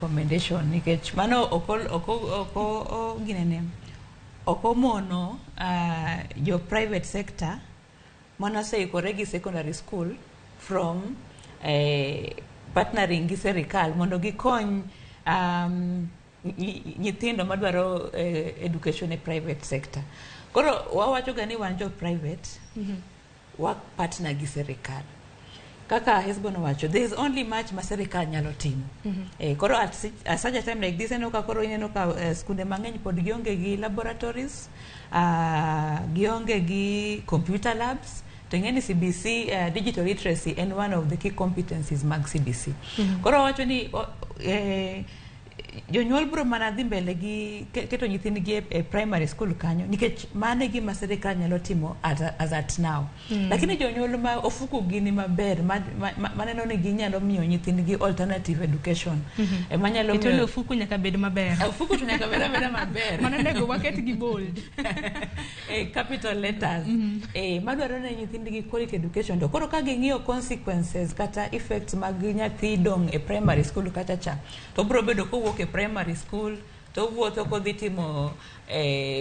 Recommendation nikech mano ok ginene ok omono jo private sector manoseikore gi secondary school from partnering gi serikal mondo gikony nyithindo madwaro education e private sector. Koro wawacho ga ni wan jo private wa partner gi serikal. Kaka Hesbon owacho, there is only much ma serikal nyalo timo. Koro at such a time like this, ineno ka koro ineno ka skunde mang'eny pod gionge gi laboratories, gionge gi computer labs. To ing'e ni CBC, digital literacy en one of the key competencies mag CBC. Koro wawacho ni jonyuol biro mana dhi mbele gi keto nyithindgi e primary school kanyo nikech mano e gima sirikal nyalo timo as at now. Lakini jonyuol ma ofuku gi ni maber maneno ni ginyalo miyo nyithindgi alternative education manyalo Ito ni miyo ofuku nyaka bed maber. Ofuku to nyaka bed abeda maber. Mano onego waket gi bold. Capital letters madwaro ne nyithindgi quality education. To koro ka ging'iyo consequences kata effects mag nyathi dong' e primary school kata cha, to biro bedo kowuok e primary school to owuotho kodhi timo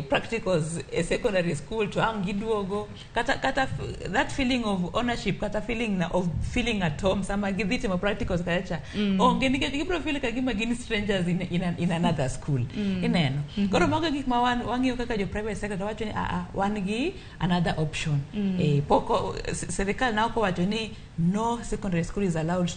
practicals e secondary school, to ang' giduogo kata that feeling of ownership kata feeling na of feeling at home sama gidhi timo practicals kata cha onge, nikech gibiro feel ka gima gin strangers in another school. Ineno, koro mago e gik ma wan wang'iyo kaka jo private sector to wacho ni aa, wan gi another option. Pok sirikal na ok owacho ni no secondary school is allowed.